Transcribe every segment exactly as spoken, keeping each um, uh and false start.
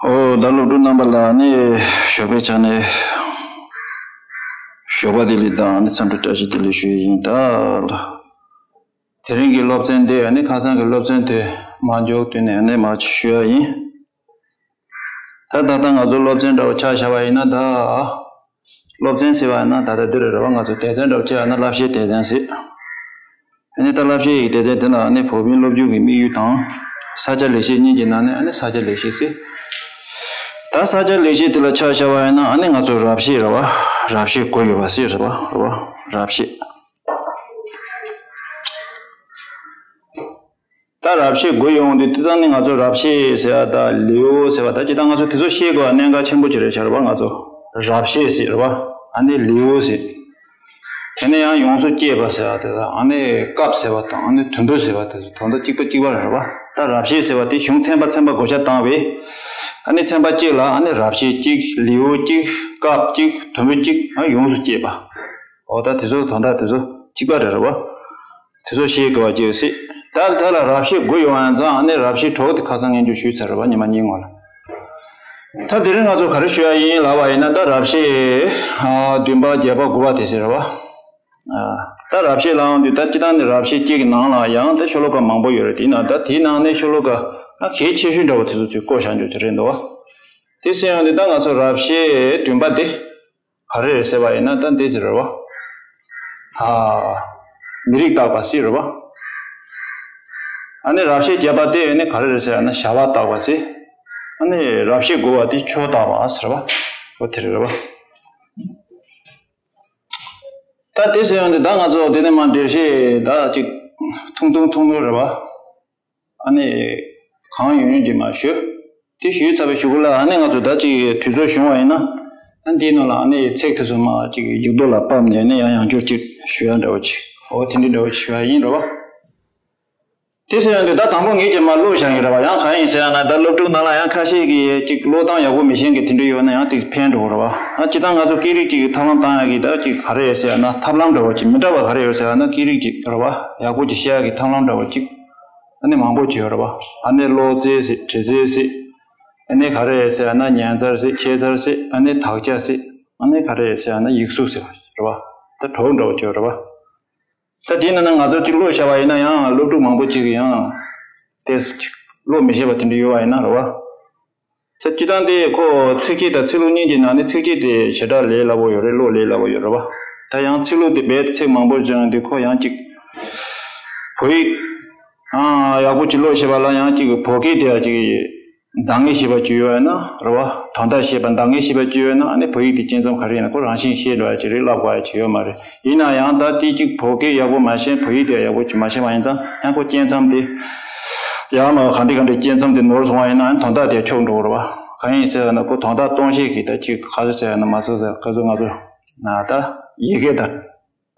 ཨོ་ད་སློབ་ཕྲུག་རྣམ་པ་ལ་ནི་ཞོགས་པའི་ཆ་ནས་ཞོགས་པ་བདེ་ལེགས་དང་ནི་འཚམས་འདྲི་བཀྲ་ཤིས་བདེ་ལེགས་ཞུ་ཡི་ཡིན། ད་དེ་རིང་གི་སློབ་ཚན་དེ་ནི་ཁ་སང་གི་སློབ་ཚན་དེ་མ་འཇོག་དུས་ནས་ནི་མ་ཅིག་ཞུ་ཡ་ཡིན། ད་ད་ལྟ་ང་ཚོ་སློབ་ཚན་འདྲ་བོ་ཆ་བཞག་པ་ཡིན་ན། ད་སློབ་ཚན་ཟེར་བ་ཡིན་ན་ད་ལྟ་འདི་རེད་རེད་བ། ང་ཚོ་སྡེ་ཚན་འདྲ་བོ་བྱས་ཡ་ན་བསླབ་བྱའི་སྡེ་ཚན་ཟེར། ཨ་ནི་ད་བསླབ་བྱའི་ཡི་སྡེ་ཚན་དེ་ལ་ཨ་ནི་བོད་བོན་སློབ་འཇུག་གི་དམིགས་ཡུལ་དང་། ས་སྐྱ་ལེགས་བཤད་གཉིས་ཀྱི་ནང་ནས་ཨ་ནི་ས་སྐྱ་ལེགས་བཤད་ཟེར། ད་ས་སྐྱ་ལེགས་བཤད་དེ་ལ་ཆ་བཞག་པ་ཡིན་ན་ཨ་ནི་ང་ཚོ་རབ་བཤད་རེད་བ། རབ་བཤད་དགུ་ཡོད་པ་ཟེར་རེད་བ། རེད་བ། རབ་བཤད། ད་རབ་བཤད་དགུ་ཡོང་དུས་དེ་དག་ནི་ང་ཚོ་རབ་བཤད་ཟེར་བ་དང་ལེའུ་ཟེར་བ་ད་ཅི་ད་ང་ཚོ་དེ་ཚོ་ཤེས་དགོས་པ་གནད་འགག་ཆེན་པོ་ཅིག་རེད་ཤག་རེད་བ། ང་ཚོ་རབ་བཤད་ཟེར་རེད་བ། ཨ་ནི་ལེའུ་ཟེར། དེ་ནས་ཡང་ཡོངས་སུ་སྐྱེས་པ་ཟེར་བ་དེ་དང་ཨ་ནི་སྐབས་ཟེར་བ་དང་ཨ་ནི་དུམ་བུ་ཟེར་བ་དེ་ཚོ་དོན་དག་གཅིག་པ་གཅིག་པ་རེད་བ། ད་རབ་བཤད་ཟེར་བ་དེ་གཞུང་ཚན་པ་ཚན་པ་བགོ་བཤའ་བཏང་བས། ཨ་ནི་ཚན་པ་གཅིག་ལ་ཨ་ནི་རབ་བཤད་གཅིག་ལེའུ་གཅིག་སྐབས་གཅིག་དུམ་བུ་གཅིག་ཨ་ཡོངས་སུ་སྐྱེས་པ། འོ་ད་དེ་ཚོ་དོན་དག་དེ་ཚོ་གཅིག་པ་རེད་རེད་བ། དེ་ཚོ་ཤེས་དགོས་པ་ཅིག་སྲིད། ད་ལྟ་ལ་རབ་བཤད་དགུ་ཡོང་བ་ཡིན་ཙང་ཨ་ནི་རབ་བཤད་དྲུག་དེ་ཁ་སང་སྙན་སྒྲོན་ཞུས་ཚར་རེད་བ། ཉི་མ་གཉིས་སྔོན་ལ། ད་དེ་རིང་ང་ཚོ་ག་རེ་ཞུ་ཡ་ཡིན་ལབ་པ་ཡིན་ན། ད་རབ་བཤད་ཨ་བདུན་པ་བརྒྱད་པ་དགུ་པ་དེ་ཟེར་རེད་བ། ཨ་ད་རབ་བཤད་ལབ་ཡོང་དུས་ད་སྤྱིར་བཏང་ནི་རབ་བཤད་གཅིག་གི་ནང་ལ་ཡང་ད་ཤོ་ལོ་ཀ་མང་པོ་ཡོད་རེད། དེའི་ནང་ད་དེའི་ནང་ནས་ཤོ་ལོ་ཀ་ཨ་གལ་ཆེ་ཤོས་འདྲ་བོ་དེ་ཚོ་ཚུར་བཀོད་བཞག་འཇོག་ཅིག་རེད་འདུག་བ། དེ་ཟེར་ཡོང་དུས་ད་ང་ཚོ་རབ་བཤད་བདུན་པ་དེ། ག་རེ་རེད་ཟེར་བ་ཡིན་ན་ད་འདི་ཟེར་རེད་བ། ཨ། མི་རིགས་བརྟག་པ་ཟེར་རེད་བ། ཨ་ནི་རབ་བཤད་བརྒྱད་པ་དེ་ནི་ག་རེ་རེད་ཟེར་ན་བྱ་བ་བརྟག་པ་ཟེར། ཨ་ནི་རབ་བཤད་དགུ་པ་དེ་ཆོས་བརྟག་པ་ཟེར་བ། འོ་དེ་རེད་བ། ད་དེ་ཟེར་ཡོང་དུས་ད་ང་ཚོ་དེ་ནས་མར་འགྲེལ་བཤད་ད་ཅིག་ཐུང་ཐུང་ཐུང་ཐུང་རེད་བ། ཨ་ནི། གང་ཡོང་ཡོང་གི་མ་ཞུ། དེ་ཞུས་ཚར་བའི་གཞུག་གུ་ལ་ཨ་ནི་ང་ཚོ་ད་ཅིག་དུས་ཚོད་བྱུང་བ་ཡིན་ན། ཨ་འདིའི་ནང་ལ་ཨ་ནི་ཚིག་དེ་ཚོ་མ་ཅིག་མཇུག་ལྡོག་ལ་ཕབ་ནས་ཨ་ནི་ཡང་ཡང་བསྐྱར་ཅིག་ཞུ་ཡ་འདྲ་བོ་ཅིག་འོ་དེ་འདྲའི་འདྲ་བོ་ཅིག་ཞུ་ཡ་ཡིན་རེད་བ། དེ་ཟེར་ཡོང་དུས་ད་དང་པོ་ངས་ཀྱི་མ་ཀློག་བཞག་ཡིན་རེད་བ། ཡང་གང་ཡིན་ཟེར་ཡ་ན་ད་སློབ་ཕྲུག་ནང་ལ་ཡང་ཁ་ཤས་ཀྱིས་ཅིག་ཀློག་སྟངས་ཡག་པོ་མི་ཤེས་མཁན་དེ་འདྲ་ཡོད་ན་ཡང་ཅིག་ཕན་འགྲོ་གི་རེད་བ། ཨ་སྤྱིར་བཏང་ང་ཚོ་སྐད་རིགས་ཅིག་གི་ཐབས་ལམ་བཏང་ཡ་གི་ད་ཅིག་ག་རེ་ཡོད་ཟེར་ཡ་ན་ཐབས་ལམ་འདྲ་བོ་ཅིག་མི་འདྲ་བ་ག་རེ་ཡོད་ཟེར་ཡ་ན་སྐད་རིགས་ཅིག་རེད་བ། ཡག་པོ་ཅིག་བཤད་ཡ་གི་ཐབས་ལམ་འདྲ་བོ་ཅིག་ཨ་ནི་མང་པོ་ཅིག་ཡོད་རེད་བ། ཨ་ནི་ཀློག་རྩལ་ཟེར་འབྲི་རྩལ་ཟེར། ཨ་ནི་ག་རེ་ཟེར་ན་ཉན་འཚར་ཟེར་འཆད་འཚར་ཟེར་ཨ་ནི་དག་ཆ་ཟེར། ཨ་ནི་ག་རེ་ཟེར་ན་ཡིག་གཟུགས་ཟེར་བ་རེད་བ། ད་གྲོགས་འདྲ་བོ་ཅིག་ཡོད་རེད་བ། ད་དེའི་ནང་ན་ང་ཚོ་གཅིག་ཀློག་བྱ་བ་ཡིན་ན་ཡང་སློབ་ཕྲུག་མང་པོ་ཅིག་གིས་ཡང་ཏོག་ཙམ་ཅིག་ཀློག་མི་ཤེས་པ་དེ་འདྲ་ཡོད་བ་ཡིན་ན་རེད་བ། ད་སྤྱིར་བཏང་དེ་ཁོ་ཚིགས་བཅད་དང་ཚིག་ལྷུག་གཉིས་ཀྱི་ནང་ནས་ཚིགས་བཅད་དེ་ཞེ་དྲག་ལས་སླ་པོ་ཡོད་རེད། ཀློག་ལས་སླ་པོ་ཡོད་རེད་བ། ད་ཡང་ཚིག་ལྷུག་དེ་རྦད་དེ་ཚིག་མང་པོ་བྱུང་དུས་ཁོ་ཡང་ཅིག་བོད་ཡིག་ཨང་ཡག་པོ་ཅིག་ཀློག་ཤེས་པ་ལ་ཡང་ཅིག་བོད་སྐད་དེ་ཡང་ཅིག་འདང་ངེས་ཤེས་པ་ཅིག་ཡོད་ན་རེད་བ། དོན་དག་ཤེས་པ་འདང་ངེས་ཤེས་པ་ཅིག་ཡོད་ན་ཨ་ནི་བོད་ཡིག་དེ་སྐྱེ་མཚམས་ག་རེ་ཡིན་ན་ཁོ་རང་བཞིན་ཤེས་འགྲོ་ཡ་ཅིག་རེད། བསླབ་དགོས་ཡ་ཅིག་ཡོད་མ་རེད། ཡིན་ན་ཡང་ད་དེ་ཅིག་བོད་སྐད་ཡག་པོ་མ་ཤེས་བོད་ཡིག་དེ་ཡག་པོ་ཅིག་མ་ཤེས་པ་ཡིན་ཙང་ཡང་ཁོ་སྐྱེ་མཚམས་དེ། ཡང་མ་ག་འདྲ་ག་འདྲ་སྐྱེ་མཚམས་དེ་ནོར་སོང་བ་ཡིན་ན་དོན་དག་དེ་ཆོག་འགྲོ་གི་རེད་བ། གང་ཡིན་ཟེར་ན་ཁོ་དོན་དག་སྟོང་བཤད་ཀྱི་ད་ཅིག་ག་ཚོད་ཟེར་ན་མ་ཚོད་ཟེར་ག་ཚོད་ང་ཚོ་ན་ད་ཡི་གེ་དང་།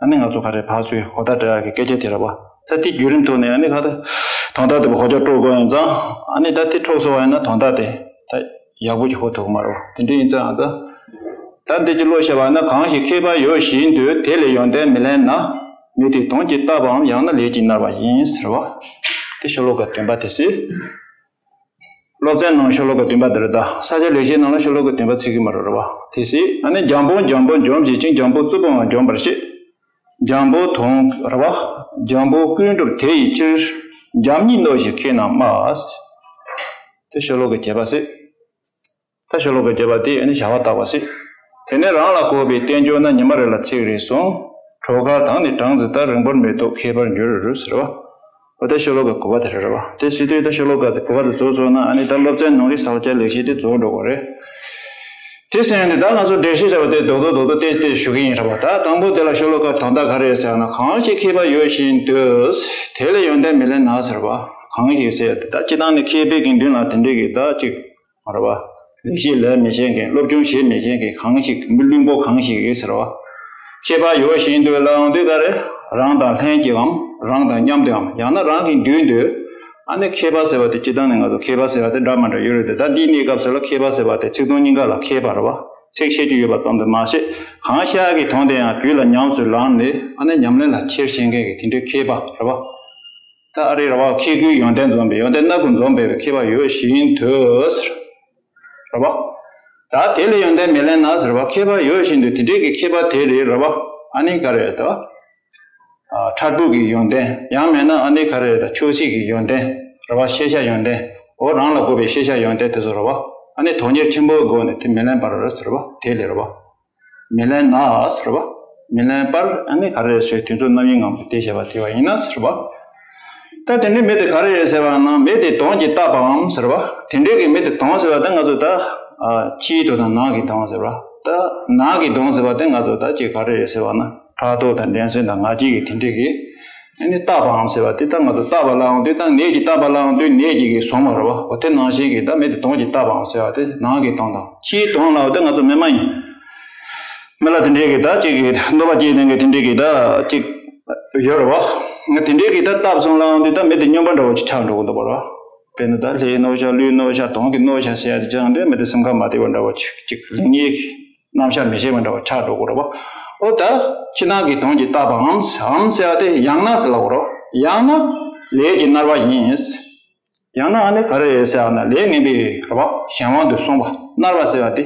ཨ་ནི་ང་ཚོ་ག་རེ་ཕར་ཚུར་གོ་བརྡ་སྤྲད་ཡག་གི་སྐད་ཆ་དེ་རེད་བ། ད་དེ་བརྒྱུད་རིམ་ཐོག་ནས་ཨ་ནི་ག་ད་དོན་དག་དེ་བ་གོ་ཆ་སྤྲོད་དགོས་ཡིན་ཙང་ཨ་ནི་ད་དེ་འཕྲོག་སོང་བ་ཡིན་ན་དོན་དག་དེ་ད་ཡག་པོ་ཅིག་གོ་ཐུབ་ཀྱི་མ་རེད་བ། དེ་འདྲ་ཡིན་ཙང་ཨ་ཙ། ད་འདི་ཅིག་ཀློག་བྱས་པ་ན་གང་ཞིག་མཁས་པ་ཡོད་བཞིན་དུ་དེ་ལས་ཡོན་ཏན་མི་ལེན་ན། མི་དེ་དོན་གྱིས་བཏབ་པའམ་ཡང་ན་ལས་ཀྱིས་མནར་བ་ཡིན་ཟེར་བ། དེ་ཤོ་ལོ་ཀ་བདུན་པ་དེ་ཟེར། སློབ་ཚན་ནང་ཤོ་ལོ་ཀ་བདུན་པ་དེ་རེད་ད། ས་སྐྱ་ལེགས་བཤད་ནང་ལ་ཤོ་ལོ་ཀ་བདུན་པ་ཚིག་གི་མ་རེད་རེད་བ། དེ་སྲིད་ཨ་ནི་འཇམ་པོ་འཇམ་པོ་འཇོམས་བྱེད་ཅིང་འཇམ་པོ་རྩུབ་པའང་འཇོམས་པར་བྱེད། འཇམ་པོ་དོན་རེད་བ། འཇམ་པོ་ཀུན་གྲུབ་དེ་ཡི་ཕྱིར། འཇམ་ཉིད་གནོད་བྱེད་མཁས་རྣམས་སྨྲ། དེ་ཤོ་ལོ་ཀ་བརྒྱད་པ་ཟེར། ད་ཤོ་ལོ་ཀ་བརྒྱད་པ་དེ་ཨ་ནི་བྱ་བ་བརྟག་པ་ཟེར། དེ་ནས་རང་ལ་གོ་བའི་བསྟན་བཅོས་ན་ཉི་མ་རེ་ལ་ཚིག་རེ་ཟུང་། གྲོག་མཁར་དང་ནི་གྲངས་འཛིན་ལྟར་རིང་པོར་མི་ཐོགས་མཁས་པར་འགྱུར་ཟེར་བ། འོ་ད་ཤོ་ལོ་ཀ་དགུ་པ་དེ་རེད་བ། དེ་བྱེད་དུས་ད་ཤོ་ལོ་ཀ་དེ་དགུ་པ་དེ་རྫོགས་སོང་ན་ཨ་ནི་ད་སློབ་ཚན་ནང་གི་ས་སྐྱ་ལེགས་བཤད་དེ་རྫོགས་འགྲོ་གི་རེད། དེ་ཟེར་ནས་ད་ང་ཚོ་འགྲེལ་བཤད་བྱ་བ་དེ་རྡོག་རྡོག་རྡོག་རྡོག་ཏེ་ཏེ་ཞུ་གི་ཡིན་རེད་བ། ད་དང་པོ་དེ་ལ་ཤོ་ལོ་ཀ་དོན་དག་ག་རེ་ཟེར་ན་གང་ཞིག་མཁས་པ་ཡོད་བཞིན་དུ། དེ་ལས་ཡོན་ཏན་མི་ལེན་ན་ཟེར་བ། གང་ཞིག་ཟེར་ད་སྤྱིར་བཏང་ནི་མཁས་པའི་དགེ་འདུན་ལ་དེ་འདྲའི་གི་ད་ཅིག་རེད་བ། ལེགས་བཤད་ལས་མི་ཤེས་མཁན་སློབ་སྦྱོང་བྱེད་མི་ཤེས་མཁན་གང་ཞིག་མི་བླུན་པོ་གང་ཞིག་ཡོད་ཟེར་བ། མཁས་པ་ཡོད་བཞིན་དུ་ལབ་ཡོང་དུས་ག་རེ། རང་དང་ལྷན་ཅིག་གམ་རང་དང་མཉམ་དུའམ་ཡང་ན་རང་གི་མདུན་དུ། ཨ་ནི་མཁས་པ་ཟེར་བ་དེ་སྤྱིར་བཏང་ནས་ང་ཚོ་མཁས་པ་ཟེར་བ་དེ་འདྲ་མ་འདྲ་ཡོད་རེད་དེ་ད་འདིའི་གནས་སྐབས་སུ་ལ་མཁས་པ་ཟེར་བ་དེ་ཚིག་དོན་གཉིས་ཀ་ལ་མཁས་པ་རེད་བ། ཚིག་ཤད་རྒྱུ་ཡོད་པ་ཙམ་དུ་མ་ཟད་གང་ཤར་གྱི་དོན་དེ་ཡང་རྒྱུད་ལ་ཉམས་སུ་བླངས་ནས་ཨ་ནི་ཉམས་ལེན་ལ་འཁྱེར་ཤེས་མཁན་གྱི་དེ་འདྲའི་མཁས་པ་རེད་བ། ད་ཨ་རི་ར་བ་མཁས་དགུའི་ཡོན་ཏན་འཛོམས་པའི་ཡོན་ཏན་སྣ་དགུ་འཛོམས་པའི་མཁས་པ་ཡོད་བཞིན་དུ། རེད་བ། ད་དེ་ལས་ཡོན་ཏན་མི་ལེན་ན་ཟེར་བ། ཁྱད་པར་ཡོད་བཞིན་དུ་དེ་འདྲའི་གི་ཁྱད་པར་དེ་ལས་རེད་བ། ཨ་ནི་ག་རེ་ད། ཕྲ་རྒྱས་ཀྱི་ཡོན་ཏན། ཡང་མིན་ན་ཨ་ནི་ག་རེ་ད། ཆོས་སྲིད་ཀྱི་ཡོན་ཏན་རེད་བ། ཤེས་བྱ་ཡོན་ཏན། འོ་རང་ལ་དགོས་པའི་ཤེས་བྱ་ཡོན་ཏན་དེ་ཚོ་རེད་བ། ཨ་ནི་དོན་གཉེར་ཆེན་པོའི་སྒོ་ནས་དེ་མི་ལེན་པར་ཟེར་བ་དེ་ལས་རེད་བ། མི་ལེན་ན་ཟེར་བ། མི་ལེན་པར་ཨ་ནི་ག་རེ་ཟེར། དུས་མཚུངས་རྣམ་དབྱེ་ངང་དུ་དེ་བྱས་པ་དེ་བ་ཡིན་ན་ཟེར་བ། ད་དེ་འདྲའི་མི་དེ་ག་རེ་རེད་ཟེར་བ་ན། མི་དེ་དོན་གྱིས་བཏགས་པའམ་ཟེར་བ། དེ་འདྲའི་གི་མི་དེ་དོན་ཟེར་བ་ད་ང་ཚོ་ད་ཕྱིའི་དོན་དང་ནང་གི་དོན་ཟེར་བ། ད་ནང་གི་དོན་ཟེར་བ་དེ་ང་ཚོ་ད་ཅིག་ག་རེ་རེད་ཟེར་བ་ན། ཕྲག་དོག་དང་འགྲན་སེམས་དང་ང་རྒྱལ་གྱི་དེ་འདྲའི་གི་ཨ་ནི་བཏགས་པའམ་ཟེར་བ་དེ། ད་ང་ཚོ་བཏགས་པ་ལབ་ཡོང་དུས། ད་ནད་ཀྱིས་བཏགས་པ་ལབ་ཡོང་དུས་ནད་ཀྱིས་གི་བཟུང་བ་རེད་བ། འོ་དེ་ནང་བཞིན་གྱི་ད་མི་དེ་དོན་གྱིས་བཏགས་པའམ་ཟེར་བ་དེ་ནང་གི་དོན་དང་ཕྱིའི་དོན་ལབ་པ་དེ་ང་ཚོ་མི་མ་ཡིན། མི་ལ་དེ་འདྲའི་གི་ད་ཅིག་གི་གནོད་པ་བྱེད་མཁན་གྱི་དེ་འདྲའི་གི་ད་ཅིག་ཡོད་རེད་བ། ང་དེ་འདྲའི་གི་ད་བཏགས་སོང་ལབ་ཡོང་དུས་ད་མི་དེ་སྨྱོན་པ་འདྲ་བོ་ཅིག་ཆགས་འགྲོ་གི་འདུག་པ་རེད་བ། དཔེར་ན་ད་ལྷའི་གནོད་བྱ། ཀླུའི་གནོད་བྱ། གདོན་གྱི་གནོད་བྱ་ཟེར་ཡ་དེ་ཅང་དེ་མི་དེ་སེམས་ཁ་མ་བདེ་བ་འདྲ་བོ་ཅིག་ཅིག་ལེགས་ཉེས་རྣམ་གཞག་མི་ཤེས་པ་འདྲ་བོ་ཆགས་འགྲོ་གི་རེད་བ། འོ་ད་ཕྱི་ནང་གི་དོན་གྱིས་བཏགས་པའམ། འམ་ཟེར་བ་དེ་ཡང་ན་ཟེར་ལབ་དགོས་རེད་བ། ཡང་ན་ལས་ཀྱིས་མནར་བ་ཡིན། ཡང་ན་ཨ་ནི་ག་རེ་རེད་ཟེར་བ་ན། ལས་ངན་པའི་རེད་བ། གཞན་དབང་དུ་སོང་བ། མནར་བ་ཟེར་བ་དེ།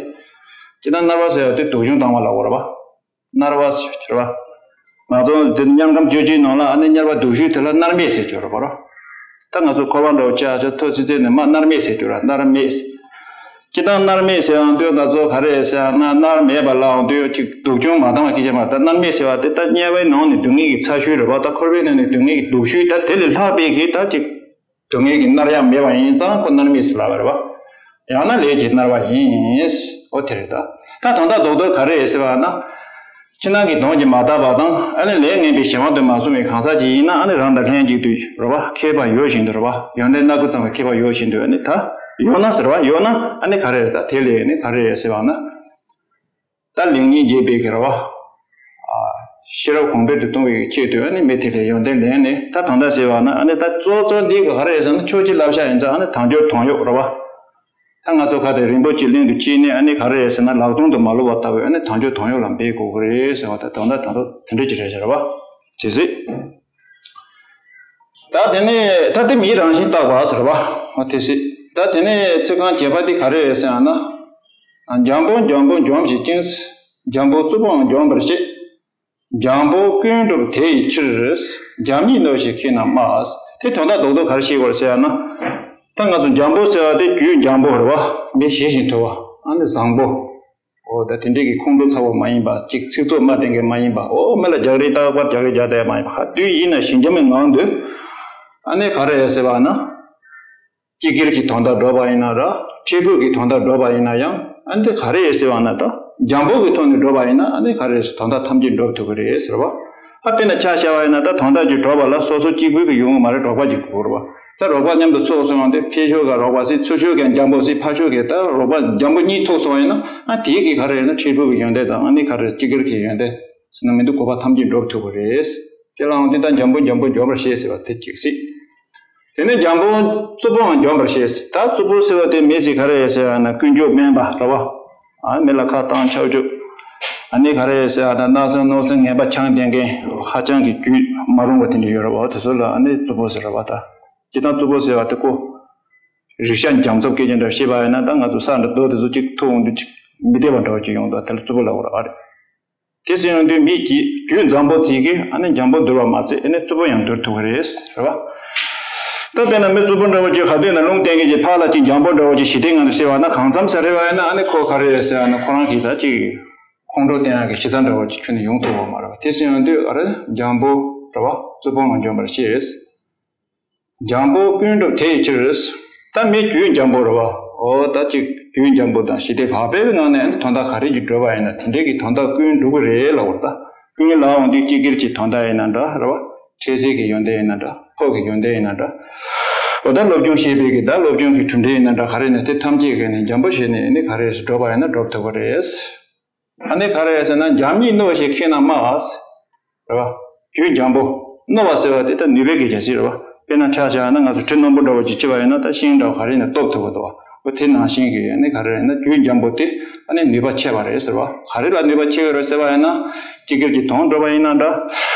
ཅི་ལྟར་མནར་བ་ཟེར་བ་དེ་སྡུག་སྦྱོང་བཏང་བ་ལ་གོ་རེད་བ། མནར་བ་ཟེར་བ་རེད་བ། ང་ཚོ་འདི་དམྱལ་ཁམས་བཅུ་གཅིག་ནང་ལ་ཨ་ནི་དམྱལ་བ་སྡུག་ཤོས་དེ་ལ་མནར་མེད་ཟེར་གྱི་ཡོད་རེད་བ། ད་ང་ཚོ་འཁོར་བ་འདྲ་བོ་ཅིག་ཅིག་ཐོག་ཚིག་ཚིག་ནས་མ་མནར་མེད་ཟེར་གྱི་ཡོད་རེད། མནར་མེད། ཅི་ལྟར་མནར་མེད་ཟེར་ཡོང་དུས་ང་ཚོ་ག་རེ་ཟེར་ན། མནར་མེད་པ་ལབ་ཡོང་དུས་ཅིག་སྡུག་སྦྱོང་མ་བཏང་བ་སྐད་ཆ་མ། ད་མནར་མེད་ཟེར་བ་དེ་ད་དམྱལ་བའི་ནང་ནས་སྡུག་བསྔལ་གྱི་ཚ་ཤོས་རེད་བ། ད་འཁོར་བའི་ནང་ནས་སྡུག་བསྔལ་གྱི་སྡུག་ཤོས། ད་དེ་ལས་ལྷག་པའི་གི་ད་ཅིག་སྡུག་བསྔལ་གྱིས་མནར་ཡ་མེད་པ་ཡིན་ཙང་ཁོ་མནར་མེད་ཟེར་ལབ་པ་རེད་བ། ཡང་ན་ལས་ཀྱིས་མནར་བ་ཡིན། འོ་དེ་རེད་ད། ད་དོན་དག་རྡོག་རྡོག་ག་རེ་རེད་ཟེར་བ་ན། ཕྱི་ནང་གི་དོན་གྱིས་མ་བཏགས་པ་དང་། ཨ་ནི་ལས་ངན་པའི་གཞན་དབང་དུ་མ་སོང་བའི་གང་ཟག་ཅིག་ཡིན་ན། ཨ་ནི་རང་དང་ལྷན་ཅིག་ཏུ་རེད་བ། ཁྱད་པར་ཡོད་བཞིན་དུ་རེད་བ། ཡོན་ཏན་སྣ་ཁ་ཚང་བའི་ཁྱད་པར་ཡོད་བཞིན་དུ། ཨ་ནི་ད་ཡོད་ན་ཟེར་བ། ཡོད་ན་ཨ་ནི་ག་རེ་རེད། ད་དེ་ལས་ཨ་ནི་ག་རེ་རེད་ཟེར་བ་ན། ད་ལེགས་ཉེས་འབྱེད་པའི་གི་རེད་བ། ཤེས་རབ་གོང་འཕེལ་དུ་གཏོང་བའི་ཆེད་དུ་ཨ་ནི་མི་དེ་ལས་ཡོན་ཏན་ལེན་ནས། ད་གང་ལྟར་ཟེར་བ་ན། ཨ་ནི་ད་གཙོ་གཙོ་འདི་ག་རེ་རེད་ཟེར་ན། ཕྱོགས་གཅིག་བསླབ་བྱ་ཡིན་ཙང་། ཨ་ནི་དལ་འབྱོར་དོན་གཡོག་རེད་བ། ད་ང་ཚོ་ག་དེ་རིན་པོ་ཆེ་གླིང་དུ་སྐྱེས་ནས། ཨ་ནི་ག་རེ་རེད་ཟེར་ན། ལག་སྟོང་དུ་མ་ལོག་པ་ལྟ་བུའི་ཨ་ནི་དལ་འབྱོར་དོན་གཡོག་ལ་འབད་དགོས་ཀྱི་རེད་ཟེར་བ། ད་དོན་དག་དོན་དག་དེ་འདྲ་ཅིག་རེད་ཟེར་བ། དེ་སྲིད། ད་དེ་ནས་ད་དེ་མིའི་རང་བཞིན་བརྟག་པ་ཟེར་བ། འོ་དེ་སྲིད། ད་དེ་ནས་ཚིག་རྐང་བརྒྱད་པ་འདི་ག་རེ་རེད་ཟེར་ན། འཇམ་པོ་འཇམ་པོ་འཇོམས་བྱེད་ཅིང་། འཇམ་པོ་རྩུབ་པོའང་འཇོམས་པར་བྱེད། འཇམ་པོ་ཀུན་གྲུབ་དེ་ཡི་ཕྱིར། འཇམ་ཉིད་གནོད་བྱེད་ཁྱེད་རྣམས་སྨྲ། དེ་དོན་དག་རྡོག་རྡོག་ག་རེ་ཤེས་དགོས་རེད་ཟེར་ན། ད་ང་ཚོ་འཇམ་པོ་ཟེར་བ་དེ་རྒྱུད་འཇམ་པོ་རེད་བ། མི་ཞི་ཞིང་དུལ་བ། ཨ་ནི་བཟང་པོ། འོ་ད་དེ་འདྲའི་གི་ཁོང་ཁྲོ་ཚ་བོ་མ་ཡིན་པ། ཅིག་ཚིག་རྩུབ་སྨྲ་བསྟེན་མཁན་མ་ཡིན་པ། འོ་མི་ལ་རྒྱག་རེས་རྟག་པར་རྒྱག་རེས་རྒྱག་བསྡད་མ་ཡིན་པ། ག་དུས་ཡིན་ན་ཞི་འཇམ་པའི་ངང་དུ། ཨ་ནི་ག་རེ་ཟེར་བ་ན། སྤྱི་སྒེར་གྱི་དོན་དག་སྒྲུབ་པ་ཡིན་ན་འདྲ། འཕྲལ་ཕུགས་ཀྱི་དོན་དག་སྒྲུབ་པ་ཡིན་ན་ཡང་། ཨ་ནི་ག་རེ་ཟེར་བ་ན། ད་འཇམ་པོ་གི་ཐོག་ནས་སྒྲུབ་པ་ཡིན་ན། ཨ་ནི་ག་རེ་ཟེར། དོན་དག་ཐམས་ཅད་སྒྲུབ་ཐུབ་ཀྱི་རེད་ཟེར་བ། ཨ་དཔེར་ན་ཆ་བཞག་པ་ཡིན་ན། ད་དོན་དག་ཅིག་སྒྲུབ་པ་ལ་སོ་སོ་གཅིག་པུ་གིས་ཡོང་གི་མ་རེད། རོགས་པ་ཅིག་དགོས་རེད་བ། ད་རོགས་པ་མཉམ་དུ་ཚོགས་སོང་བ་དེ། ཕར་ཕྱོགས་ཀྱང་རོགས་པ་ཟེར། ཚུར་ཕྱོགས་ཀྱང་འཇམ་པོ་ཟེར། ཕར་ཕྱོགས་ཀྱི་ད་རོགས་པ་འཇམ་པོ་གཉིས་ཐུག་སོང་བ་ཡིན་ན། ཨ་དེའི་གི་ག་རེ་ཡིན་ན། འཕྲལ་ཕུགས་ཀྱི་ཡོན་ཏན་དང་། ཨ་ནི་ག་རེ་སྤྱི་སྒེར་གྱི་ཡོན་ཏན་ཟེར་ན་མི་འདུག། དགོས་པ་ཐམས་ཅད་སྒྲུབ་ཐུབ་ཀྱི་རེད། དེ་ལའང་དེ་ལྟར་འཇམ་པོ་འཇམ་པོ་འཇོམས་པར་བྱེད་ཟེར་བ་དེ་གཅིག་སྲིད། དེ་ནས་འཇམ་པོ་རྩུབ་པོའང་འཇོམས་པར་བྱེད་ཟེར། ད་རྩུབ་པོ་ཟེར་བ་དེ་མི་ཚོས་ག་རེ་ཟེར་བ་ན། ཀུན་སྤྱོད་དམན་པ་རེད་བ། ཨ་མི་ལ་ཁ་བཏང་ཆག་ཆུག། ཨ་ནི་ག་རེ་ཟེར་བ་ན། བརྣབ་སེམས་གནོད་སེམས་ངན་པ་འཆང་བསྡད་མཁན། ཧ་ཅང་གི་རྒྱུད་མ་རུང་བ་དེ་འདྲ་ཡོད་རེད་བ། དེ་ཚོ་ལ་ཨ་ནི་རྩུབ་པོ་ཟེར་རེད་བ། ད་སྤྱིར་བཏང་རྩུབ་པོ་ཟེར་བ་དེ་ཁོ་རིག་བྱ་འཇམ་རྩུབ་སྐད་ཅིག་འདྲ་བཤད་པ་ཡིན་ན། ད་ང་ཚོ་ས་འདྲ་རྡོ་དེ་ཚོ་གཅིག་ཐུག་འོང་དུས་ཅིག་མི་བདེ་བ་འདྲ་བ་ཅིག་ཡོང་འདུག། དེ་ལ་རྩུབ་པོ་ལབ་དགོས་རེད་བ། དེ་ཟེར་ཡོང་དུས་མི་གི་རྒྱུད་འཇམ་པོ་དེ་གིས་ཨ་ནི་འཇམ་པོ་འདུལ་བ་མ་ཚད། ཨ་ནི་རྩུབ་པོ་ཡང་འདུལ་ཐུབ་ཀྱི་རེད། རེད་བ། ད་དཔེར་ན་མི་རྩུབ་པོ་འདྲ་བོ་ཅིག་ག་དུས་ན་ལུང་བསྟན་མཁན་གྱི་ཕར་ལ་ཅིག་འཇམ་པོ་འདྲ་བོ་ཅིག་ཞི་བདེའི་ངང་དུ་བཤད་པ་ན། གང་འཚམ་ཟེར་རེད་བ་ཡིན་ན། ཨ་ནི་ཁོ་ག་རེ་རེད་ཟེར་ན། ཁོ་རང་གིས་ད་ཅིག་ཁོང་ཁྲོ་བསྟན་ཡག་གི་གཞི་རྩ་འདྲ་བོ་ཅིག་ཁྱོན་ནས་ཡོང་ཐུབ་པ་མ་རེད་བ། དེ་ཟེར་ཡོང་དུས་ཨ་རེ་འཇམ་པོ་རེད་བ། རྩུབ་པོའང་འཇོམས་པར་བྱེད། འཇམ་པོ་ཀུན་སྒྲུབ་དེ་ཡི་ཕྱིར། ད་མི་རྒྱུད་འཇམ་པོ་རེད་བ། འོ་ད་ཅིག་རྒྱུད་འཇམ་པོ་དང་ཞི་བདེ་བག་ཕེབས་པའི་ངང་ནས་དོན་དག་ག་རེ་ཅིག་སྒྲུབ་པ་ཡིན་ན། དེ་འདྲའི་གི་དོན་དག་ཀུན་འགྲུབ་ཀྱི་རེད་ལབ་པ་རེད། ད་ཀུན་ལབ་ཡོང་དུས་སྤྱི་སྒེར་གྱི་དོན་དག་ཡིན་ན་འདྲ་རེད་བ། འཕྲལ་སེལ་གྱི་ཡོན་ཏན་ཡིན་ན་འདྲ། ཕུགས་ཀྱི་ཡོན་ཏན་ཡིན་ན་འདྲ། འོ་ད་སློབ་སྦྱོང་བྱེད་པའི་གི་ད་སློབ་སྦྱོང་གི་གྲུབ་འབྲས་ཡིན་ན་འདྲ། ག་རེ་ནས་དེ་ཐམས་ཅད་གི་ནས་འཇམ་པོ་བྱས་ནས་ཨ་ནི་ག་རེ་སྒྲུབ་པ་ཡིན་ན་སྒྲུབ་ཐུབ་ཀྱི་རེད། ཨ་ནི་ག་རེ་ཟེར་ན། འཇམ་ཉིད་གནོད་བྱེད་ཁྱེད་རྣམས་སྨྲ། རེད་བ། རྒྱུད་འཇམ་པོ། གནོད་པ་ཟེར་བ་དེ་ད་ནུས་པའི་གི་རྒྱལ་སྲིད་རེད་བ། དཔེར་ན་ཆ་བཞག་ན་ང་ཚོ་གྲི་རྣོན་པོ་འདྲ་བོ་ཅིག་བྱས་པ་ཡིན་ན། ད་ཤིང་འདྲ་བོ་ག་རེ་ནས་གཏུབ་ཐུབ་པ་འདུག་བ། འོ་དེ་ནང་བཞིན་གི་ཨ་ནི་ག་རེ་ཡིན་ན། རྒྱུད་འཇམ་པོ་དེ་ཨ་ནི་ནུས་པ་ཆེ་བ་རེད་ཟེར་བ། ག་རེ་ལ་ནུས་པ་ཆེ་བ་རེད་ཟེར་བ་ཡིན་ན། སྤྱི་སྒེར་གྱི་དོན་སྒྲུབ་པ་ཡིན་ན་འདྲ།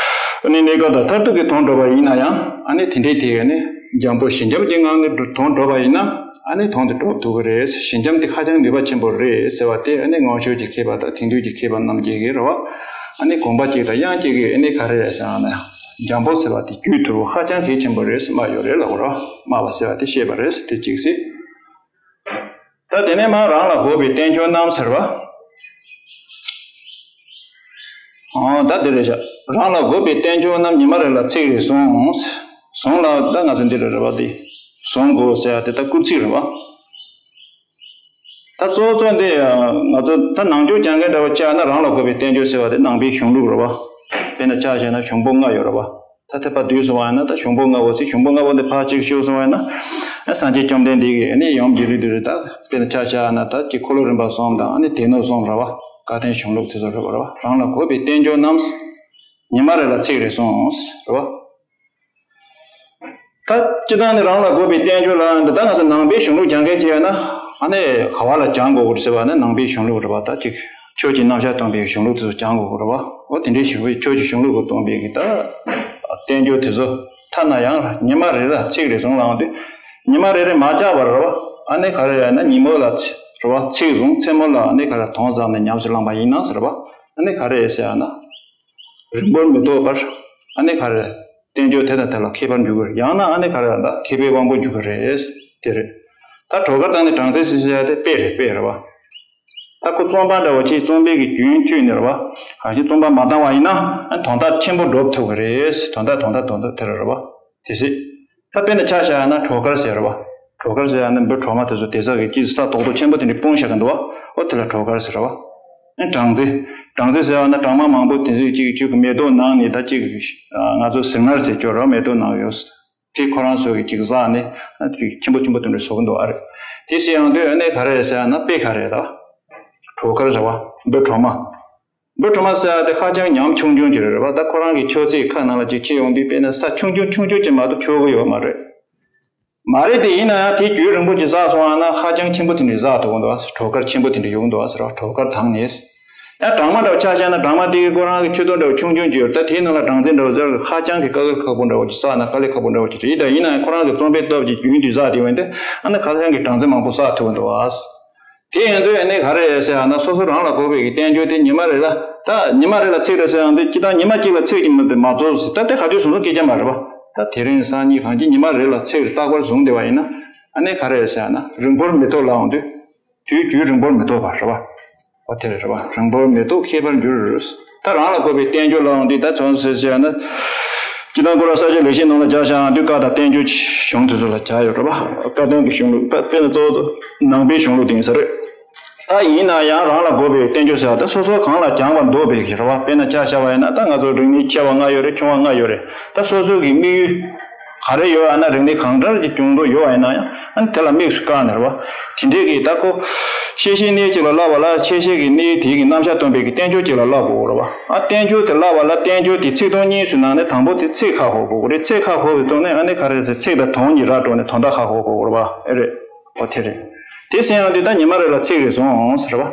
ཨ་ནི་གནས་སྐབས་དང་མཐར་ཐུག་གི་དོན་སྒྲུབ་པ་ཡིན་ན་ཡང་། ཨ་ནི་དེ་འདྲའི་དེ་ཨ་ནི་འཇམ་པོ་ཞི་འཇམ་གྱི་ངང་ནས་དོན་སྒྲུབ་པ་ཡིན་ན། ཨ་ནི་དོན་དེ་འགྲུབ་ཐུབ་ཀྱི་རེད། ཞི་འཇམ་དེ་ཧ་ཅང་ནུས་པ་ཆེན་པོ་རེད་ཟེར་བ་དེ་ཨ་ནི་སྔོན་ཆད་ཀྱི་མཁས་པ་དང་དེང་དུས་ཀྱི་མཁས་པ་རྣམས་ཀྱིས་རེད་བ། ཨ་ནི་དགོངས་པ་གཅིག་དང་དབྱངས་གཅིག་གིས་ཨ་ནི་ག་རེ་རེད་ཟེར་ན། འཇམ་པོ་ཟེར་བ་དེ་རྒྱུད་ཐུར་བོ་ཧ་ཅང་གལ་ཆེན་པོ་རེད་ཟེར་སྨྲ་ཡོད་རེད་ལབ་དགོས་རེད་བ། སྨྲ་བ་ཟེར་བ་དེ་བཤད་པ་རེད། དེ་གཅིག་ཟེར། ད་དེ་ནས་མར་རང་ལ་དགོས་པའི་བསྟན་བཅོས་རྣམས་ཟེར་བ། ཨང་། ད་དེ་རེད་བཞག་རང་ལ་དགོས་པའི་བསྟན་བཅོས་རྣམས་ཉི་མ་རེ་ལ་ཚིག་རེ་ཟུང་། ཟུང་ལ་ད་ང་ཚོ་འདི་རེད་རེད་བ། དེ་ཟུང་དགོས་ཟེར་ཡ་དེ་ད་སྐུལ་ཚིག་རེད་བ། ད་གཙོ་བོ་གཙོ་འདི་ང་ཚོ་ད་ནང་ཆོས་སྦྱང་མཁན་འདྲ་བོ་བྱས་ན་རང་ལ་དགོས་པའི་བསྟན་བཅོས་ཟེར་བ་དེ་ནང་པའི་གཞུང་ལུགས་རེད་བ། དཔེར་ན་ཆ་བཞག་ན་གཞུང་པོ་ལྔ་ཡོད་རེད་བ། ད་དེ་ཕར་བསྡུས་སོང་བ་ཡིན་ན་ད་གཞུང་པོ་ལྔ་པོ་ཟེར། གཞུང་པོ་ལྔ་པོ་འདི་ཕར་གཅིག་ཞུས་སོང་བ་ཡིན་ན། ཨ་སངས་རྒྱས་བཅོམ་ལྡན་འདས་ཀྱིས་ཨ་ནི་ཡུམ་གྱི་རིགས་དེ་རེད། ད་དཔེར་ན་ཆ་བཞག་ན་ད་ཅིག་འཁོར་ལོ་རིམ་པ་གསུམ་དང་ཨ་ནི་སྡེ་སྣོད་གསུམ་རེད་བ། བཀའ་བསྟན་གཞུང་ལུགས་དེ་ཚོ་རེད་བ། རེད་བ། རང་ལ་དགོས་པའི་བསྟན་བཅོས་རྣམས། ཉི་མ་རེ་ལ་ཚིག་རེ་ཟུང་། རེད་བ། ད་སྤྱིར་བཏང་ནི་རང་ལ་དགོས་པའི་བསྟན་བཅོས་ལབ་ཡོང་དུས་ད་ང་ཚོ་ནང་པའི་གཞུང་ལུགས་སྦྱང་མཁན་ཅིག་ཡིན་ན་ཨ་ནི་ག་བ་ལ་སྦྱང་དགོས་ཀྱི་རེད་ཟེར་བ་ནི་ནང་པའི་གཞུང་ལུགས་རེད་བ། ད་ཅིག་ཆོས་ཀྱི་རྣམ་གཞག་སྟོན་པའི་གཞུང་ལུགས་དེ་ཚོ་སྦྱང་དགོས་ཀྱི་རེད་བ། འོ་དེ་འདྲའི་ཞིག་པའི་ཆོས་ཀྱི་གཞུང་ལུགས་ཀྱིས་སྟོན་པའི་གི་ད་བསྟན་བཅོས་དེ་ཚོ་ཐ་ན་ཡང་ཉི་མ་རེ་ལ་ཚིག་རེ་ཟུང་ལབ་ཡོང་དུས་ཉི་མ་རེ་རེ་མ་སྦྱངས་པར་རེད་བ། ཨ་ནི་ག་རེ་ཡིན་ན་ཉིན་མོ་ལ་ཚི་རེད་བ། ཚིག་ཟུང་། མཚན་མོ་ལ་ཨ་ནི་ག་རེ་དོན་བསམ་ནས་ཉམས་སུ་བླངས་པ་ཡིན་ན་ཟེར་བ། ཨ་ནི་ག་རེ་ཟེར་ཡ་ན། རིང་པོར་མི་ཐོགས་པར། ཨ་ནི་ག་རེ། བསྟན་བཅོས་དེ་དང་དེ་ལ་མཁས་པར་འགྱུར་གྱི་རེད། ཡང་ན་ཨ་ནི་ག་རེ་ད་མཁས་པའི་དབང་པོ་འགྱུར་གྱི་རེད། དེ་རེད། ད་གྲོགས་མཁར་དང་ནི་སྦྲང་རྩི་ཟེར་ཡ་དེ་དཔེ་རེད། དཔེ་རེད་བ། ད་ཁོ་རྩོམ་པ་འདྲ་བོ་ཅིག་རྩོམ་པའི་གི་རྒྱུན་མཐུད་ནས་རེད་བ། གང་ཞིག་རྩོམ་པ་མ་བཏང་བ་ཡིན་ན་ཨ་ནི་དོན་དག་ཆེན་པོ་འགྲུབ་ཐུབ་ཀྱི་རེད། དོན་དག་དོན་དག་དོན་དག་དེ་རེད་བ། དེ་སྲིད། ད་དཔེར་ན་ཆ་བཞག་ན་གྲོག་མཁར་ཟེར་བ། གྲོག་མཁར་ཟེར་ཡ་ནི་འབུ་གྲོག་མ་དེ་ཚོ་དེ་ཚོ་གི་དཀྱིལ་ས་རྡོག་རྡོག་ཆེན་པོ་དེ་འདྲ་སྤུངས་བཞག་གི་འདུག་བ། ཨོ་དེ་ལ་གྲོག་མཁར་ཟེར་བ། ཨ་སྦྲང་རྩི། སྦྲང་རྩི་ཟེར་བ་ན་སྦྲང་མ་མང་པོ་དེ་ཚོ་གཅིག་གཅིག་གི་མེ་ཏོག་ནང་ནས་ད་གཅིག་ང་ཚོ་ཟིལ་དངར་ཟེར་ཅོག་ར་མེ་ཏོག་ནང་ཡོད། དེ་ཁོ་རང་ཚོ་གི་གཅིག་ཟགས་ནས་ཨ་གཅིག་ཆེན་པོ་ཆེན་པོ་དེ་འདྲ་བཟོ་གི་འདུག་ཨ་རེད། དེ་ཟེར་ཡོང་དུས་ཨ་ནི་ག་རེ་ཟེར་ན་དཔེ་ག་རེ་ད། གྲོག་མཁར་ཟེར་བ། འབུ་གྲོག་མ། འབུ་གྲོག་མ་ཟེར་ཡ་དེ་ཧ་ཅང་ཉམ་ཆུང་ཆུང་ཅིག་རེད་བ། ད་ཁོ་རང་གི་ཁྱོད་ཚོའི་ཁ་ནང་ལ་ཅིག་ཁྱེར་ཡོང་དུས་དཔེར་ན་ས་ཆུང་ཆུང་ཆུང་ཆུང་ཅིག་མ་གཏོགས་ཆོག་གི་ཡོད་མ་རེད། མ་རེད་དེ་ཡིན་ན་ཡང་དེ་རྒྱུན་རིང་པོ་ཅིག་ཟགས་སོང་བ་ན་ཧ་ཅང་ཆེན་པོ་དེ་འདྲ་ཟགས་ཐུབ་ཀྱི་འདུག་བ། གྲོག་མཁར་ཆེན་པོ་དེ་འདྲ་ཡོང་གི་འདུག་བ་ཟེར་བ། གྲོག་མཁར་དང་ནས། ཡང་སྦྲང་མ་འདྲ་བོ་ཆ་བཞག་ན་སྦྲང་མ་དེ་གི་ཁོ་རང་གི་ཆུ་ཏོ་འདྲ་བོ་ཆུང་ཆུང་ཅིག་ཡོད་རེད། ད་དེའི་ནང་ལ་སྦྲང་རྩི་འདྲ་བོ་ཟེར་ཧ་ཅང་གི་དཀའ་ལས་ཁག་པོ་འདྲ་བོ་ཅིག་ཟགས་ན་དཀའ་ལས་ཁག་པོ་འདྲ་བོ་ཅིག་རེད། ད་ཡིན་ན་ཡང་ཁོ་རང་གི་རྩོམ་པའི་སྟོབས་ཀྱིས་རྒྱུན་དུ་ཟགས་དེ་བས་ཏེ་ཨ་ནི་ཁ་སང་གི་སྦྲང་རྩི་མང་པོ་བསགས་ཐུབ་ཀྱི་འདུག་བ། དེ་ཡིན་ཚོད་ཨ་ནི་ག་རེ་ཟེར་ཡང་ན་སོ་སོ་རང་ལ་དགོས་པའི་གི་བསྟན་བཅོས་དེ་ཉི་མ་རེ་ལ་ད་ཉི་མ་རེ་ལ་ཚིག་རེ་ཟེར་ཡང་དེ་སྤྱིར་བཏང་ཉི་མ་གཅིག་ལ་ཚིག་གཅིག་མ་གཏོགས་མ་རྫོགས་ཟེར། ད་དེ་ག་དུས་བཟུང་བཟུང་སྐད་ཆ་མ་རེད་བ། ད་དེ་རིང་སང་ཉིན་གང་ཅི་ཉི་མ་རེ་ལ་ཚིག་རྟག་པར་བཟུང་བསྡད་པ་ཡིན་ན་ཨ་ནི་ག་རེ་ཟེར་ཡང་ན་རིང་པོར་མི་ཐོགས་ལབ་ཡོང་དུས་དུས་རྒྱུན་རིང་པོར་མི་ཐོགས་པ་རེད་བ། ཨོ་དེ་རེད་བ། རིང་པོར་མི་ཐོགས་མཁས་པར་འགྱུར། ད་རང་ལ་དགོས་པའི་བསྟན་བཅོས་ལབ་ཡོང་དུས་ད་ཚོང་ཟེར་ཟེར་ཡང་ན། སྤྱིར་བཏང་ཁོ་རང་ས་སྐྱ་ལེགས་བཤད་ནང་ལ་སྦྱར་བཞག་ཡང་དུས་བཀའ་དང་བསྟན་བཅོས་གཞུང་དེ་ཚོ་ལ་སྦྱར་ཡོད་རེད་བ། བཀའ་བསྟན་གྱི་གཞུང་ལུགས་དཔེར་ན་གཙོ་བོ་ནང་པའི་གཞུང་ལུགས་དེ་ཡིན་ས་རེད། ད་ཡིན་ན་ཡང་རང་ལ་དགོས་པའི་བསྟན་བཅོས་ཟེར་བ་ད་སོ་སོ་གང་ལ་སྦྱངས་པ་འདོད་པའི་གི་རེད་བ། དཔེར་ན་ཆ་བཞག་པ་ཡིན་ན་ད་ང་ཚོ་རིག་གནས་ཆེ་བ་ལྔ་ཡོད་རེད། ཆུང་བ་ལྔ་ཡོད་རེད། ད་སོ་སོ་གི་དམིགས་ཡུལ་ག་རེ་ཡོད་ཨ་ན་རིག་གནས་གང་འདྲ་གི་སྦྱོང་འདོད་ཡོད་པ་ཡིན་ན་ཡང་ཨ་ནི་དེ་ལ་དམིགས་སུ་བཀར་ནས་རེད་བ། དེ་འདྲས་ཀྱི་ད་ཁོ། ཤེས་བྱའི་གནས་གཅིག་ལ་བསླབ་པ་ལ་ཤེས་བྱའི་གི་གནས་དེའི་གི་རྣམ་གཞག་སྟོན་པའི་གི་བསྟན་བཅོས་གཅིག་ལ་བསླབ་དགོས་རེད་བ། ཨ་བསྟན་བཅོས་དེ་བསླབ་པ་ལ་བསྟན་བཅོས་དེ་ཚིག་དོན་གཉིས་སུ་ནང་ནས་དང་པོ་དེ་ཚིག་ཁ་ཧོ་དགོས་རེད། ཚིག་ཁ་ཧོ་བའི་ཐོག་ནས་ཨ་ནི་ག་རེ་ཟེར་ཚིག་དང་དོན་གཉིས་ར་འགྲོ་ནས་དོན་དག་ཁ་ཧོ་དགོས་རེད་བ། ཨེ་རེད། ཨོ་དེ་རེད། དེ་ཟེར་ཡང་དུས་ད་ཉི་མ་རེ་ལ་ཚིག་རེ་བཟུང་ཟེར་བ།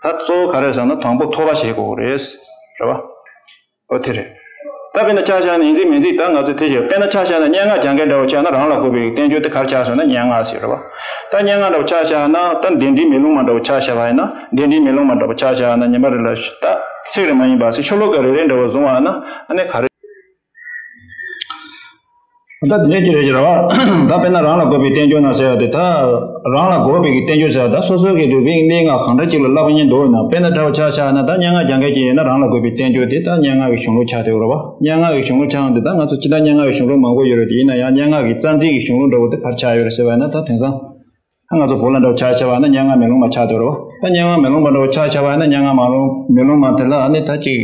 ད་གཙོ་བོ་ག་རེ་ཟེར་ན་དང་པོ་ཐོས་པ་བྱེད་དགོས་རེད། རེད་བ། ཨོ་དེ་རེད། ད་དཔེར་ན་ཆ་བཞག་ན་ཡིན་གཅིག་མིན་གཅིག་ད་ང་ཚོས་དེ་བྱེད། དཔེར་ན་ཆ་བཞག་ན་སྙན་ངག་སྦྱང་མཁན་འདྲ་བོ་ཆགས་ན་རང་ལ་དགོས་པའི་བསྟན་བཅོས་དེ་ག་རེ་ཆགས་སོང་ན་སྙན་ངག་ཟེར་རེད་བ། ད་སྙན་ངག་འདྲ་བོ་ཆ་བཞག་ན་ད་གདན་འདྲེན་མེ་ལོང་མ་འདྲ་བོ་ཆ་བཞག་པ་ཡིན་ན་གདན་འདྲེན་མེ་ལོང་མ་འདྲ་བོ་ཆ་བཞག་ན་ཉི་མ་རེ་ལ་ད་ཚིག་རེ་མ་ཡིན་པ་ཟེར་ཤོ་ལོ་ཀ་རེ་རེ་འདྲ་བོ་བཟུང་བ་ན་ཨ་ནི་ག་རེ། ད་དེ་འདྲ་ཅིག་རེད་ཅེས་རེད་བ། ད་དཔེར་ན་རང་ལ་དགོས་པའི་བསྟན་བཅོས་ན་ཟེར་བ་དེ་ད། རང་ལ་དགོས་པའི་གི་བསྟན་བཅོས་ཟེར་བ་ད་སོ་སོ་གི་རིག་པའི་གནས་ལྔ་གང་འདྲ་ཅིག་ལ་བསླབ་སྙིང་འདོད་ན་དཔེར་ན་འདྲ་བ་ཆ་བཞག་ན་ད་སྙན་ངག་སྦྱང་མཁན་ཅིག་ཡིན་ན་རང་ལ་དགོས་པའི་བསྟན་བཅོས་དེ་ད་སྙན་ངག་གི་གཞུང་ལུགས་ཆགས་བསྡད་ཡོད་རེད་བ། སྙན་ངག་གི་གཞུང་ལུགས་ཆགས་འདུག་ད་ང་ཚོ་སྤྱིར་བཏང་སྙན་ངག་གི་གཞུང་ལུགས་མང་པོ་ཡོད་རེད་དེ་ཡིན་ན་ཡང་སྙན་ངག་གི་རྩ་འཛིན་གྱི་གཞུང་ལུགས་འདྲ་བོ་དེ་ག་རེ་ཆགས་ཡོད་རེད་ཟེར་བ་ཡིན་ན་ད་དེང་སང་། ད་ང་ཚོ་བོད་ལ་འདྲ་བོ་ཆ་བཞག་པ་ན་སྙན་ངག་མེ་ལོང་མ་ཆགས་བསྡད་ཡོད་རེད་བ། ད་སྙན་ངག་མེ་ལོང་མ་འདྲ་བོ་ཆ་བཞག་པ་ན་སྙན་ངག་མ་ལོང་མེ་ལོང་མ་དེ་ལ་ཨ་ནི་ད་ཅིག་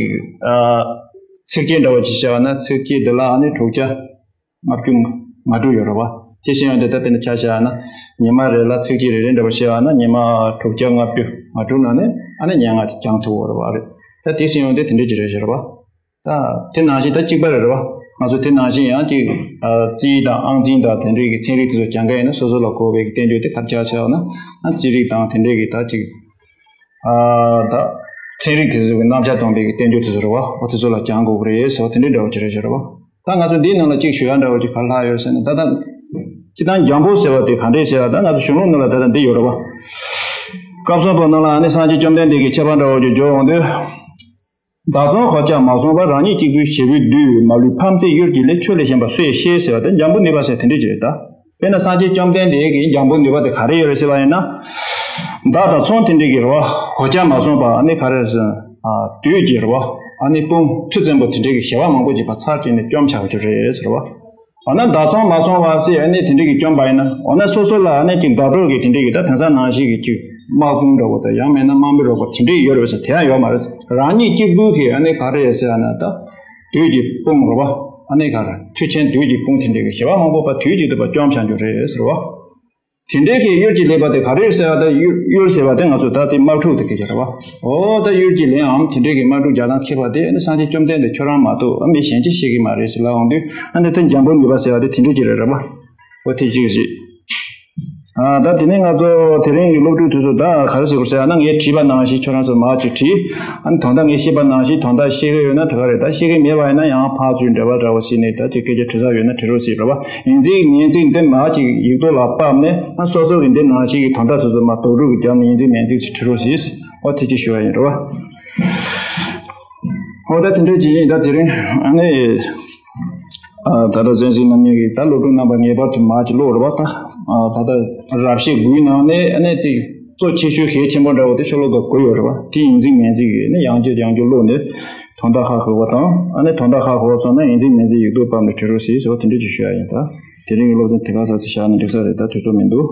ཚིགས་བཅད་འདྲ་བོ་ཅིག་བྱས་པ་ན་ཚིགས་བཅད་འདི་ལ་ཨ་ནི་དྲུག་བརྒྱ་ལྔ་བཅུ་ང་དྲུག་ཡོད་རེད་བ། དེ་བཞིན་ཡང་དེ་ལྟར་དཔེར་ན་ཆ་བཞག་ན་ཉི་མ་རེ་ལ་ཚིགས་བཅད་རེ་རེ་འདྲ་བོ་བྱས་པ་ན་ཉི་མ་དྲུག་བརྒྱ་ལྔ་བཅུ་ང་དྲུག་ནང་ནས་ཨ་ནི་སྙན་ངག་དེ་སྦྱང་ཐུབ་ཡོད་རེད་བ། རེད། ད་དེ་བཞིན་ཡང་དེ་དེ་འདྲ་ཅིག་རེད་ཟེར་བ། ད་དེ་ནང་བཞིན་ད་གཅིག་པ་རེ་རེད་བ། ང་ཚོ་དེ་ནང་བཞིན་ཡང་ཅིག་རྩིས་དང་ཨང་རྩིས་དང་དེ་འདྲའི་གི་ཚན་རིག་དེ་ཚོ་སྦྱང་མཁན་ཡིན་ན་སོ་སོ་ལ་དགོས་པའི་གི་བསྟན་བཅོས་དེ་ག་རེ་ཆགས་ཆགས་ན་རྩིས་རིག་དང་དེ་འདྲའི་གི་ད་ཅིག་ད་ཚན་རིག་དེ་ཚོ་གི་རྣམ་གཞག་སྟོན་པའི་གི་བསྟན་བཅོས་དེ་ཚོ་རེད་བ། འོ་དེ་ཚོ་ལ་སྦྱང་དགོས་གི་རེད་ཟེར་བ་དེ་འདྲའི་འདྲ་བོ་ཅིག་རེད་ཟེར་བ། ད་ང་ཚོ་འདིའི་ནང་ལ་ཅིག་ཞུ་ཡ་འདྲ་བོ་ཅིག་ག་རེ་ལྷག་ཡོད་ཟེར་ན་ད་ལྟ་ སྤྱིར་བཏང་འཇམ་པོ་ཟེར་བ་དེ་ག་འདྲས་ཟེར་བ་ད་ང་ཚོ་གཞུང་ལུགས་ནང་ལ་ད་ལྟ་འདི་ཡོད་རེད་བ། སྐབས་གསུམ་པོ་ནང་ལ་ཨ་ནི་སངས་རྒྱས་བཅོམ་ལྡན་འདས་ཀྱི་ཁྱད་པར་འདྲ་བོ་ཅིག་བརྗོད་འོང་དུས། བདག་ཚོང་གོ་ཆ་མ་སོང་བར་རང་ཉིད་གཅིག་པུའི་བྱེད་པོའི་དུས་མ་ལུས་ཕམ་ཚིག་གཡུལ་གྱིས་ལེན། ཆོས་ལས་གཞན་པ་སུས་ཤེས་ཟེར་བ་དེ་འཇམ་པོ་ནུས་པ་ཟེར་དེ་འདྲས་ཅིག་རེད་ད། དཔེར་ན་སངས་རྒྱས་བཅོམ་ལྡན་འདས་ཀྱི་འཇམ་པོ་ནུས་པ་དེ་ག་རེ་ཡོད་རེད་ཟེར་བ་ཡིན་ན། བདག་དང་ཚོང་དེ་འདྲས་ཀྱི་རེད་བ། གོ་ཆ་མ་སོང་བ་ཨ་ནི་ག་རེ་ཟེར། དུས་ཀྱི་རེད་བ། ཨ་ནི་དཔུང་མཐུ་བཙན་པོ་དེ་འདྲས་ཀྱི་ཞེ་བ་མང་པོ་ཅིག་ཕར་ཚར་བྱས་ནས་བཅོམ་བྱ་རྒྱུ་རེད་ཟེར་བ། འོ་ན་བདག་ཚོང་མ་སོང་བ་ཟེར་ཨ་ནི་དེ་འདྲས་ཀྱི་བཅོམ་པ་ཡིན་ན། འོ་ན་སོ་སོ་ལ་ཨ་ནི་ཅིག་བདག་སྒྲུབ་ཀྱི་དེ་འདྲས་ཀྱི་ད་དེང་སང་ནང་བཞིན་གྱི་ཅིག་དམག་དཔུང་འདྲ་བོ་དང་ཡང་མིན་ན་དམག་མི་འདྲ་བོ་དེ་འདྲས་ཡོད་རེད་ཟེར་དེ་ཡང་ཡོད་མ་རེད། རང་ཉིད་གཅིག་པུའི་གི་ཨ་ནི་ག་རེ་ཟེར་ན་ད། དུས་ཀྱི་དཔུང་རེད་བ། ཨ་ནི་ག་རེ་མཐུ་ཆེན་དུས་ཀྱི་དཔུང་དེ་འདྲས་ཀྱི་ཞེ་བ་མང་པོ་ཕར་དུས་གཅིག་ཏུ་ཕར་བཅོམ་བྱ་རྒྱུ་རེད་ཟེར་བ། དེ་འདྲའི་གི་གཡུལ་གྱི་ལེན་པ་དེ་ག་རེ་ཟེར་བ་དང་གཡུལ་གཡུལ་ཟེར་བ་དེ་ང་ཚོ་ད་དེ་དམག་འཁྲུག་དེ་གི་རེད་བ། འོ་ད་གཡུལ་གྱི་ལེན་འམ་དེ་འདྲའི་གི་དམག་འཁྲུག་རྒྱག་སྟངས་ཁེ་བ་དེ་ནི་སངས་རྒྱས་བཅོམ་ལྡན་འདས་ཁྱོད་རང་མ་གཏོགས་ཨ་མི་གཞན་ཅི་ཤེས་ཀྱི་མ་རེད་ཟེར་ལབ་འོང་དུས་ཨ་ནི་དེ་འཇམ་པོ་ནུས་པ་ཟེར་བ་དེ་དེ་འདྲའི་ཅི་རེད་རེད་བ། འོ་དེ་གཅིག་རེད། ཨ་ད་དེ་ནས་ང་ཚོ་དེ་རིང་གི་སློབ་ཕྲུག་དེ་ཚོ་ད་ག་རེ་ཟེར་དགོས་ཟེར་ན་ངས་བྲིས་པ་ནང་བཞིན་ཁྱོད་རང་ཚོ་མར་ཅིག་བྲིས། ཨ་ནི་དོན་དག་ངས་བཤད་པ་ནང་བཞིན་དོན་དག་ཤེས་ཀྱི་ཡོད་ན་དེ་ག་རེད། ད་ཤེས་ཀྱི་མེད་པ་ཡིན་ན་ཡང་ཕར་ཚུར་འབྲེལ་བ་འདྲ་བོ་བྱས་ནས་ད་ཅིག་སྐད་ཆ་དྲི་ས་ཡོད་ན་དྲི་རོགས་ཟེར་རེད་བ། ཡིག་འཛིན་མིང་འཛིན་འདི་མར་ཅིག་ཡིག་ཐོག་ལ་ཕབ་ནས་ཨ་སོ་སོ་གི་འདི་ནང་བཞིན་གྱི་དོན་དག་དེ་ཚོ་མར་དོགས་སྒྲུབ་ཀྱི་རྒྱབ་ནས་ཡིག་འཛིན་མིང་འཛིན་ཅིག་དྲི་རོགས་ཟེར། ཨོ་དེ་ཅིག་ཞུ་བ་ཡིན་རེད་བ། ཨོ་ད་དེ་འདྲ་ཅིག་ཡིན། ད་དེ་རིང་ཨ་ནི། ཨ་ད་ལྟ་གསན་གཟིགས་གནང་མཁན་གྱི་ད་སློབ་ཕྲུག་རྣམ་པ་ངེས་པར་དུ་མར་ཅིག་ཀློག་རོགས་པ། ད་ཨ་ད་ལྟ་རབ་བཤད་དགུའི་ནང་ནས་ཨ་ནི་དེ་གཙོ་ཆེ་ཤོས་གལ་ཆེན་པོ་འདྲ་བོ་དེ་ཤོ་ལོ་ཀ་དགུ་ཡོད་རེད་བ། དེ་ཡིག་འཛིན་མིང་འཛིན་གྱི་ནི་ཡང་བསྐྱར་ཡང་བསྐྱར་ཀློག་ནས་དོན་དག་ཧ་གོ་བ་དང་། ཨ་ནི་དོན་དག་ཧ་གོ་བ་སོང་ན་ཡིག་འཛིན་མིང་འཛིན་ཡིག་ཐོག་ཕབ་ནས་བྲིས་རོགས་ཟེར་ཟེར་བ་དེ་འདྲ་ཅིག་ཞུ་ཡ་ཡིན། ད་དེ་རིང་གི་སློབ་ཚན་དེ་ག་ས་ཚོད་བཞག་ན་འགྲིག་ས་རེད། ད་དུས་ཚོད་མི་འདུག།